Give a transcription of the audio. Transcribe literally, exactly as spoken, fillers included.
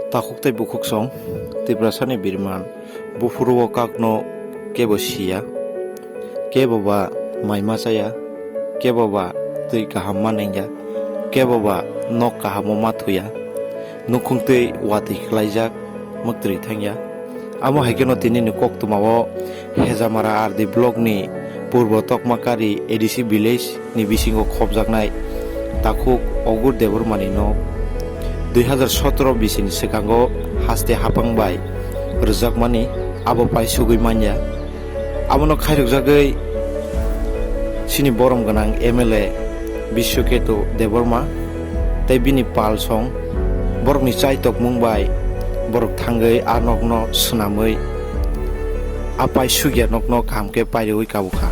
Takhuk tei bukhuk song Tiprasani biriman, buphuru o kakno kebo siya, kebo ba mai ma chaya, kebo ba twi kaham ma nengya, kebo ba nok kahamo ma thuya, nukhung twi watwi khlaijak, mwktwi thangya. Amo hai kheno tinini koktwmao Hejamara R D block ni Purbo Tokmakari A D C village ni bisingo khopjaknai takhuk Ogur Debbarma ni nok dui hazar sotoro bisini swkango haste hapang bai rwjakmani abo paisugwi manya. Abono khairokjagwi chini borom gwnang M L A Biswaketu Debbarma tei bini pal song borokni chaitokmung bai borok thangwi a nokno swnamwi a paisugya nokno kaham khe pairwi kabukha.